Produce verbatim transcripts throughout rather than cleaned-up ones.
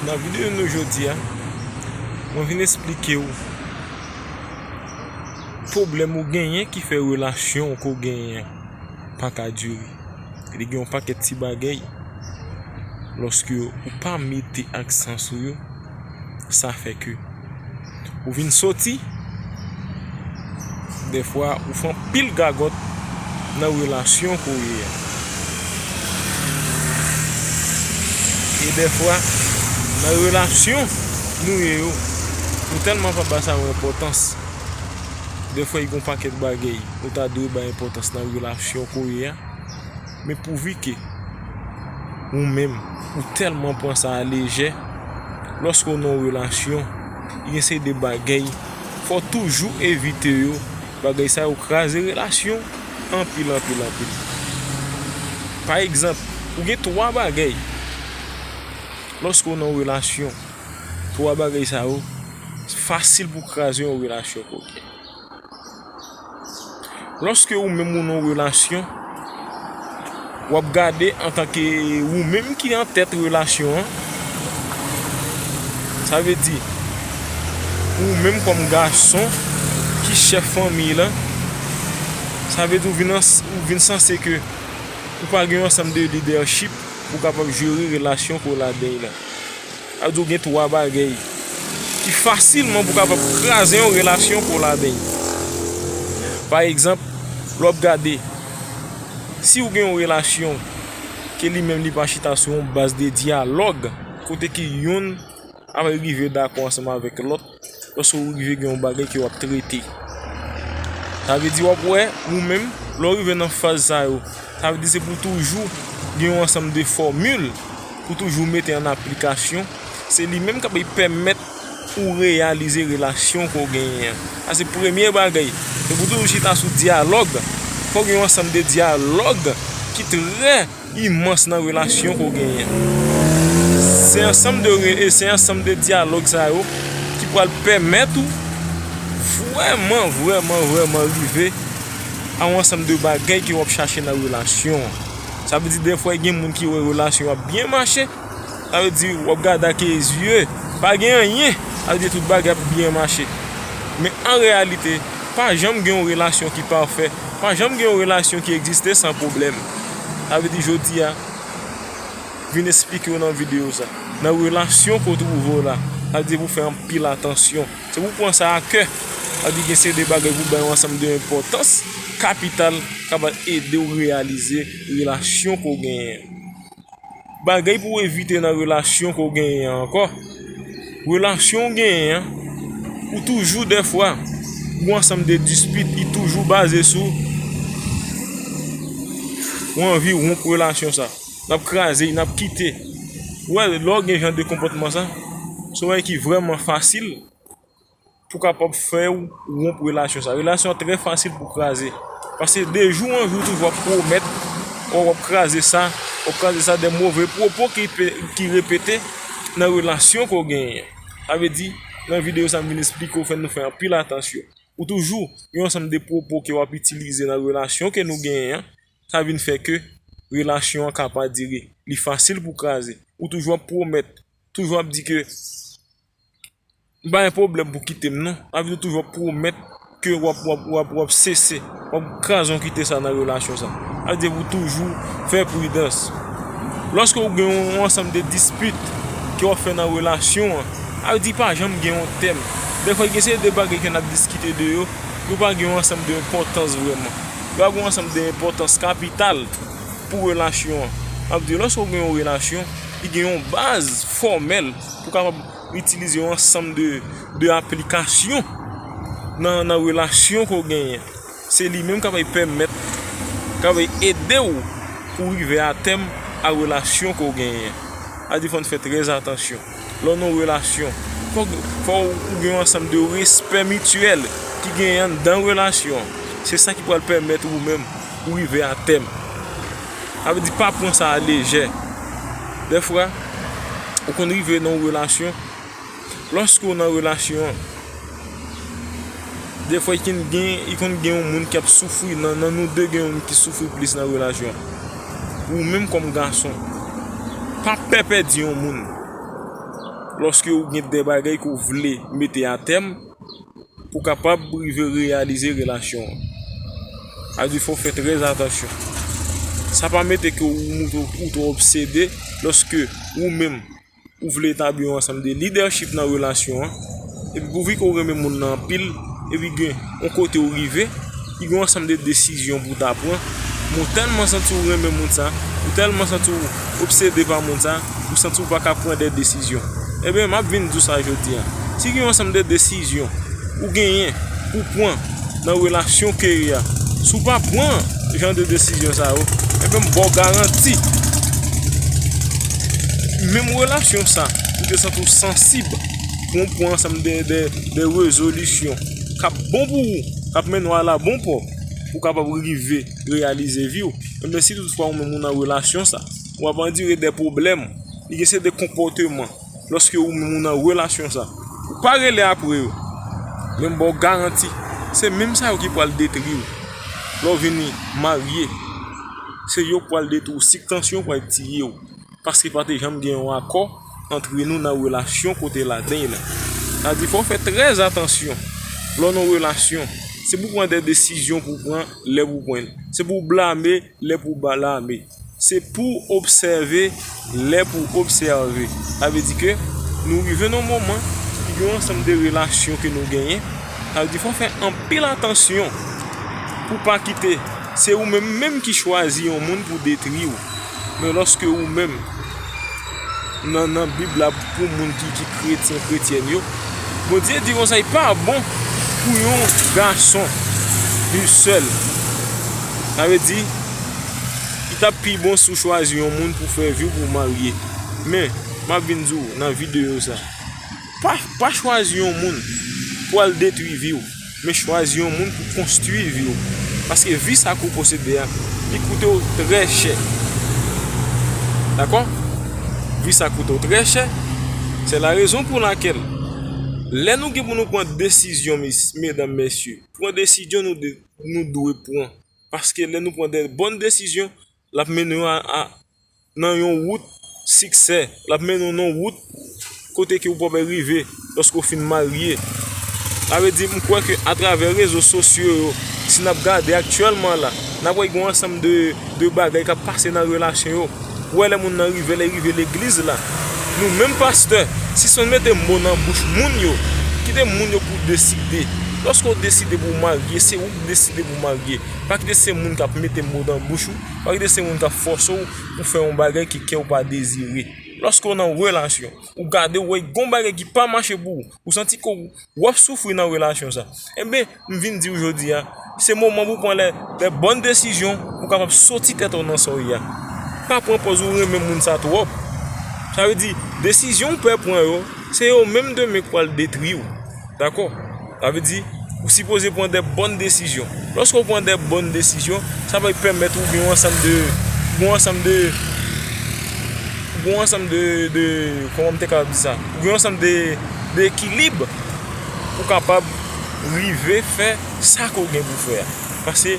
Nan videyo nou jodi a, mwen vin esplike w pwoblèm ou genyen ki fè relasyon ke w genyen an pa ka dire. Li gen yon pakèt ti bagay, lòske ou pa mete aksan sou yo, sa fè ke ou vin soti, dèfwa ou fè anpil gagòt nan relasyon ke w ye a. E dèfwa, nan relasyon nou ye yo, nou tèlman pa ba sa yon enpòtans. Dèfwa, gen yon pakèt bagay ou ta dwe bay enpòtans nan relasyon ke w ye a. Men pouvi ke ou menm, ou tèlman pran sa a lejè, lòske w nan yon relasyon, gen seri de bagay, fò w toujou evite yo. Bagay sa yo kraze relasyon anpil, anpil, anpil. Pa egzanp, ou gen twa bagay, lòske w nan yon relasyon, twa bagay sa yo fasil pou kraze yon relasyon ke w gen. Lòske ou menm ou nan yon relasyon, w ap gade antanke ou menm ki an tèt relasyon an. Sa vle di, ou menm kòm gason ki chèf fanmi lan, sa vle di ou vin, ou vin sanse ke ou pa gen yon ansanm de lidèchip pou w kapab jere relasyon ke w ladann lan. Sa vle di ou gen twa bagay ki fasilman pou kapab kraze yon relasyon ke w ladann. Pa egzanp, lè w ap gade, si w gen yon relasyon ke li menm li pa chita sou yon baz de dyalòg, kote ke youn ap rive dakò ansanm avèk lòt, lòske w rive gen yon bagay ke w ap trete. Sa vle di w ap wè, ou menm, lè w rive nan faz sa yo, sa vle di se pou toujou gen yon ansanm de fòmil, pou toujou mete an aplikasyon, se li menm k ap pèmèt ou reyalize relasyon ke w genyen an. Sa se premye bagay. Se pou toujou chita sou dyalòg. Fò w gen yon ansanm de dyalòg ki trè imans nan relasyon ke w genyen. Se ansanm de re-, e se ansanm de dyalòg sa yo ki pral pèmèt ou vrèman, vrèman, vrèman rive a yon ansanm de bagay ke w ap chache nan relasyon an. Sa vle di, dèfwa, gen moun ki wè relasyon ap byen mache, sa vle di, w ap gade ak zye, pa gen anyen, sa vle di, tout bagay ap byen mache. Men an reyalite, pa janm gen yon relasyon ki pafè, pa janm gen yon relasyon ki egziste san pwoblèm. Sa vle di, jodi a, vin esplike w nan videyo sa. Nan relasyon ke w twouve w la, sa vle di pou w fè anpil atansyon. Se pou w pran sa a kè. Sa vle di gen seri de bagay pou w bay yon ansanm de enpòtans kapital k ap ede w reyalize relasyon ke w genyen an. Bagay pou w evite nan relasyon ke w genyen an ankò. Relasyon w genyen an, ou toujou dèfwa, ou ansanm de dispit, li toujou baze sou ou anvi wonp relasyon sa. N ap kraze, n ap kite. Ou wè, lè w gen jan de konpòtman sa, se yon bagay ki vrèman fasil pou kapab fè w wonp relasyon sa. Relasyon an trè fasil pou kraze. Paske de jou an jou, toujou w ap pwomèt, w ap kraze sa, w ap kraze sa, de move pwopo ki pe-, ki repete nan relasyon ke w genyen an. Sa vle di, nan videyo sa, m vin esplike w, fè nou fè anpil atansyon. Ou toujou, yon ansanm de pwopo ke w ap itilize nan relasyon ke nou genyen an, sa vin fè ke relasyon an ka pa dire. Li fasil pou kraze. Ou toujou ap pwomèt, toujou ap di ke pa gen pwoblèm pou kite m non. Sa vle di ou toujou ap pwomèt ke w ap, w ap, w ap, w ap sese, w ap kraze yon kite sa nan relasyon sa. Sa vle di pou toujou fè pridans. Lòske w gen yon ansanm de dispit ke w ap fè nan relasyon an, sa vle di pa janm gen yon tèm. Dèfwa, gen seri de bagay ke n ap diskite de yo, yo pa gen yon ansanm de enpòtans vrèman. Yo pa gen yon ansanm de enpòtans kapital pou relasyon an. Sa vle di, lòske w gen yon relasyon, li gen yon baz fòmèl pou kapab itilize yon ansanm de, de aplikasyon nan, nan relasyon ke w genyen. Se li menm k ap pèmèt, k ap ede w pou w rive a tèm a relasyon ke w genyen. Sa di fò n fè trè atansyon. Lè w nan yon relasyon, fò, fò w gen yon ansanm de respè mityèl ki genyen anndan relasyon an. Se sa ki pral pèmèt ou menm ou rive a tèm. Sa vle di pa pran sa a lejè. Dèfwa, ou konn rive nan yon relasyon, lòske w nan relasyon an, dèfwa, li konn gen, li konn gen yon moun k ap soufri. Nan, nan nou de, gen yon moun ki soufri plis nan relasyon an. Ou menm kòm gason, pa pè pèdi yon moun. lòske ou gen de bagay ke w vle mete a tèm, pou w kapab rive reyalize relasyon an. Sa vle di fò w fè trè atansyon. Sa pa mete ke ou moutre ou twò obsede lòske ou menm ou vle etabli yon ansanm de lidèchip nan relasyon an, epi pouvi ke w renmen moun nan anpil, epi gen yon kote w rive, gen yon ansanm de desizyon pou w ta pran, men w tèlman santi w renmen moun sa, ou tèlman santi w obsede pa moun sa, ou santi w pa ka pran de desizyon. Ebyen, m ap vin di w sa jodi a. Si gen yon ansanm de desizyon ou genyen pou pran nan relasyon ke ye a, si w pa pran jan de desizyon sa yo, ebyen, m ba w garanti, menm relasyon sa, ou te santi w sansib pou w pran ansanm de, de, de rezolisyon k ap bon pou ou, k ap mennen w al a bon pò, pou w kapab rive reyalize vi w. Ebyen, si toutfwa ou menm ou nan relasyon sa, w ap andire de pwoblèm, li gen se de konpòteman, lòske ou menm ou nan relasyon sa, ou pa rele apre yo, men m ba w garanti, se menm sa yo ki pral detwi w. Lè w vini marye, se yo k pral detwi w, sik tansyon pral tiye w. Paske pa te janm gen yon akò antre nou nan relasyon kote ladan l la. Sa di fò w fè trè atansyon lè w nan relasyon. Se pou w pran de desizyon pou w pran lè pou w pran l. Se pou w blame lè pou w blame. Se pou w obsève lè pou w obsève. Sa vle di ke nou rive nan yon moman ki gen yon ansanm de relasyon ke nou genyen. Sa vle di fò w fè anpil atansyon pou w pa kite se ou menm menm ki chwazi yon moun pou detwi w. Men lòske ou menm, nan, nan Bib la, pou moun ki, ki kretyen, kretyèn yo, Bondye di konsa, li pa bon pou yon gason viv sèl. Sa vle di, li t ap pi bon si w chwazi yon moun pou fè vi w, pou w marye. Men, m ap vin di w nan videyo sa, pa, pa chwazi yon moun pou al detwi vi w, men chwazi yon moun pou konstwi vi w. Paske vi sa ke w posede a, li koute w trè chè. Dakò? Vi sa koute w trè chè. Se la rezon pou lakèl, lè nou gen pou nou pran desizyon, mes-, medam, mesye, pran desizyon nou de, nou dwe pran. Paske lè nou pran de bòn desizyon, l ap mennen w a, a, nan yon wout siksè. L ap mennen w nan yon wout kote ke ou pral rive lòske w fin marye. Sa vle di, m kwè ke atravè rezo sosyo yo, si n ap gade aktyèlman la, n ap wè gen yon ansanm de, de bagay k ap pase nan relasyon yo. Ou wè lè moun nan rive, lè rive legliz la. Nou menm pastè, sispann mete mo nan bouch moun yo. Kite moun yo pou deside. Lòske w deside pou w marye, se ou k deside pou w marye. Pa kite se moun k ap mete mo nan bouch ou. Pa kite se moun k ap fòse w pou fè yon bagay ke kè w pa dezire. Lòske w nan relasyon, ou gade w wè gon bagay ki pa mache pou ou, ou santi ke w ap soufri nan relasyon sa. Enben, m vin di w jodi a, se moman pou w pran lè, lè bòn desizyon pou w kapab soti tèt ou nan sa w ye a. Pa pran pòz ou renmen moun sa twòp. Sa vle di, desizyon w pè pran yo, se yo menm demen k pral detwi w. Dakò? Sa vle di, ou sipoze pran de bòn desizyon. Lòske w pran de bòn desizyon, sa va pèmèt ou gen yon ansanm de, gen yon ansanm de, gen yon ansanm de, de, kòman m te kapab di sa? Ou gen yon ansanm de, de ekilib pou w kapab rive fè sa ke w gen pou fè a. Paske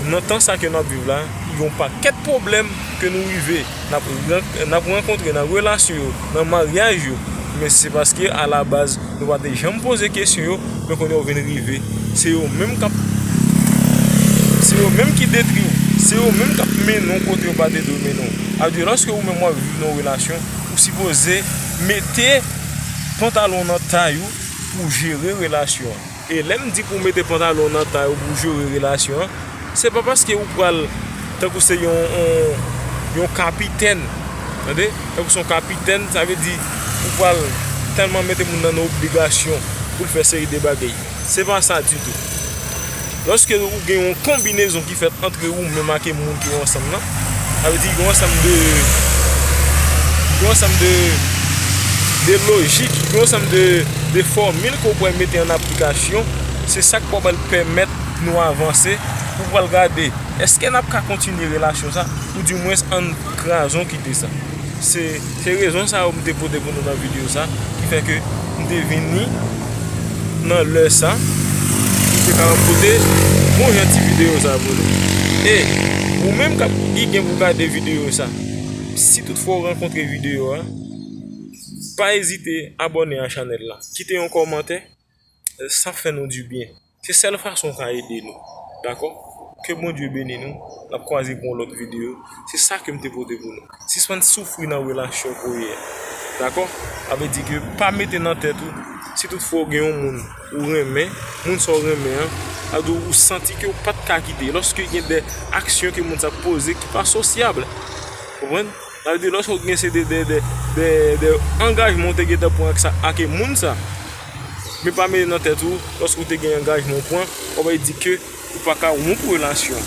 nan tan sa ke n ap viv la, gen yon pakèt pwoblèm ke nou rive, n ap ran-, n ap rankontre nan relasyon yo, nan maryaj yo. Men se paske alabaz, nou pa te janm poze kesyon yo, men kounye a w vin rive. Se yo menm k ap, se yo menm ki detwi w. Se yo menm k ap mennen w kote yo pa te dwe mennen w. Sa vle di, lòske ou menm w ap viv nan yon relasyon, ou sipoze mete pantalon nan tay ou pou w jere relasyon an. E lè m di pou w mete pantalon nan tay ou pou w jere relasyon an, se pa paske ou pral tankou se yon, yon, yon kapitèn, tande? Tankou se yon kapitèn, sa vle di ou pral tèlman mete moun nan nan obligasyon pou l fè seri de bagay. Se pa sa ditou. Lòske ou gen yon konbinezon ki fèt ant ou menm ak moun ke w ansanm nan, sa vle di gen yon ansanm de, gen yon ansanm de, de lojik, gen yon ansanm de, de fòmil ke w pral mete an aplikasyon. Se sa k pral pèmèt nou avanse, pou pral gade èske n ap ka kontinye relasyon sa, oudimwens ann kraze yon kite sa. Se, se rezon sa yo m te pote pou nou nan videyo sa, ki fè ke m te vini nan lè sa, m te kapab pote bon jan ti videyo sa pou nou. E ou menm k ap, ki gen pou gade videyo sa, si toutfwa w rankontre videyo a, Pa ezite abòne a chanèl la. Kite yon kòmantè, sa fè nou di byen. Se sèl fason w ka ede nou. Dakò? Ke Bondye beni nou. N ap kwaze pou yon lòt videyo. Se sa ke m te pote pou nou. Sispann soufri nan relasyon ke w ye a. Dakò? Sa vle di ke pa mete nan tèt ou, si toutfwa w gen yon moun ou renmen, moun sa w renmen an, sa vle di ou santi ke w pa t ka kite. Lòske gen de aksyon ke moun sa poze ki pa sosyab. Konprann? Sa vle di lòske w gen se de, de, de, de, de angajman w te gentan pran ak sa, ak moun sa. Men pa mete nan tèt ou, lòske w te gen angajman w pran, w ap di ke ou pa ka wonp relasyon.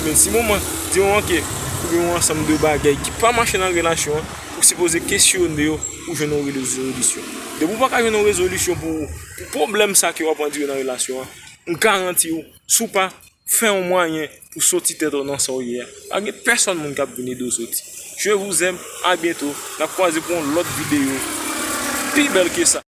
Men si moman, di moman ke ou gen yon ansanm de bagay ki pa mache nan relasyon an, ou sipoze kesyone yo pou jwenn yon rezolisyon. Depi w pa ka jwenn yon rezolisyon pou, pou pwoblèm sa ke w ap andire nan relasyon an, m garanti w, si w pa fè yon mwayen pou soti tèt ou nan sa w ye a, pa gen pèsonn moun k ap vin ede w soti. Je vous aime, à bientôt. N ap kwaze pou yon lòt videyo pi bèl ke sa.